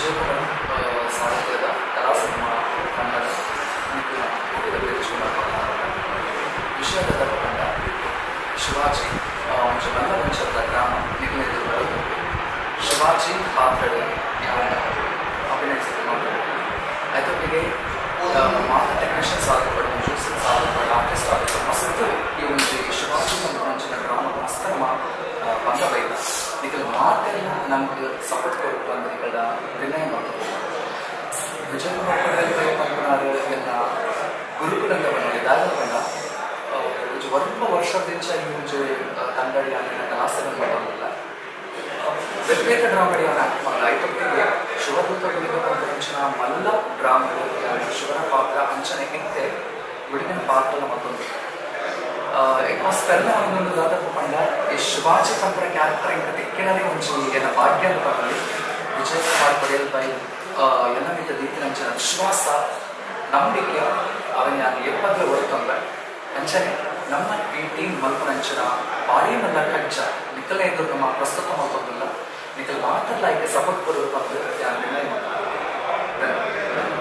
ವಿಜಯ್ ಕುಮಾರ್ ಸಾಹಿತ್ಯದ ಕಲಾ ಸಿನಿಮಾ ತಂಡದ ನಿಖಿಲ ಕುಮಾರ್. ವಿಷಯದ ಪಂಡ ಶಿವಾಜಿ ಒಂಜಿ ಮಲ್ಲ ವಂಶದ ಗ್ರಾಮ ನಿಖಿಲ ಎದುರು ಶಿವಾಜಿ ಪಾತ್ರೆ ಅಭಿನಯಿಸಿದ ಐತೊಟ್ಟಿಗೆ ಮಾತ ಟೆಕ್ನಿಷಿಯನ್ಸ್ ಆಗಬಹುದು, ಮ್ಯೂಸಿಕ್ಸ್ ಆಗಬಹುದು, ಆರ್ಟಿಸ್ಟ್ ಆಗಬಹುದು, ಮಸ್ತ್ ಈ ಒಂಜಿ ಶಿವಾಜಿ ಪನ್ಪುನಂಚಿನ ಡ್ರಾಮಾ ಮಸ್ತ್ ನಮ್ಮ ಬಂಗ ಬೈದ ನಿಕಲ್ ಮಾತೆಲ್ಲ ನಮ್ಗೆ ಸಪೋರ್ಟ್ ಕೊರೊಡು ಪಂದ್ ನಿಕಲ್ಡ ವಿನಯ ಮಲ್ತೊಂದು. ವಿಜಯ್ ಕುಮಾರ್ ಪಡವೆಲ್ ಪನ್ಪುನಾರ್ ಎನ್ನ ಗುರುಕುಲಂದ ಪನೊಲಿ. ದಾದ ಪಂಡ ಒಂಜಿ 9 ವರ್ಷದಿಂಚ ಈ ಒಂಜಿ ತಂಡಡಿ ಆನಿನ ಕಲಾಸೆನ್ ಮಲ್ತೊಂದುಲ್ಲ. ಬೇತೆ ಬೇತೆ ಡ್ರಾಮಡಿ ಅವನ ಆಕ್ಟ್ ಮಲ್ಲ. ಐತೊಟ್ಟಿಗೆ ಶಿವದೂತ ಗುಳಿಗ ಪನ್ಪುನಂಚಿನ ಮಲ್ಲ ಡ್ರಾಮಡ್ ಶಿವನ ಪಾತ್ರ ಅಂಚನೆ ಇತ್ತೆ ಗುಡಿನ ಪಾತ್ರ ಮತ್ತೊಂದು ಮಸ್ತ್ ಪೆರ್ಮೆ ಆವೊಂದುಂಡು. ದಾದಪ್ಪ ಪಂಡ ಈ ಶಿವಾಜಿ ಪನ್ಪುನ ಕ್ಯಾರೆಕ್ಟರ್ ಎಂಕ್ ತಿಕ್ಕಿನನೇ ಒಂಜಿ ಎನ್ನ ಭಾಗ್ಯ ಅಂದ್ ಪನೊಲಿ. ವಿಜಯ್ ಕುಮಾರ್ ಪಡೇಲ್ ಬೈ ಎನ್ನ ಮಿತ್ತ್ ದೀತಿನಂಚಿನ ವಿಶ್ವಾಸ ನಂಬಿಕೆ ಅವೆನ್ ಯಾನ್ ಏಪಗ್ಲ ಒರಿತೊಂಬೆ. ಅಂಚನೆ ನಮ್ಮ ಈ ಟೀಮ್ ಮಲ್ಪುನಂಚಿನ ಬಾರಿ ಮಲ್ಲ ಕಜ್ಜ ನಿಕಲ್ನ ಎದುರು ನಮ್ಮ ಪ್ರಸ್ತುತ ಮಲ್ತೊಂದುಲ್ಲ. ನಿಕಲ್ ಮಾತೆರ್ಲ ಐಕ್ ಸಪೋರ್ಟ್ ಕೊರೊಡು ಪಂದ್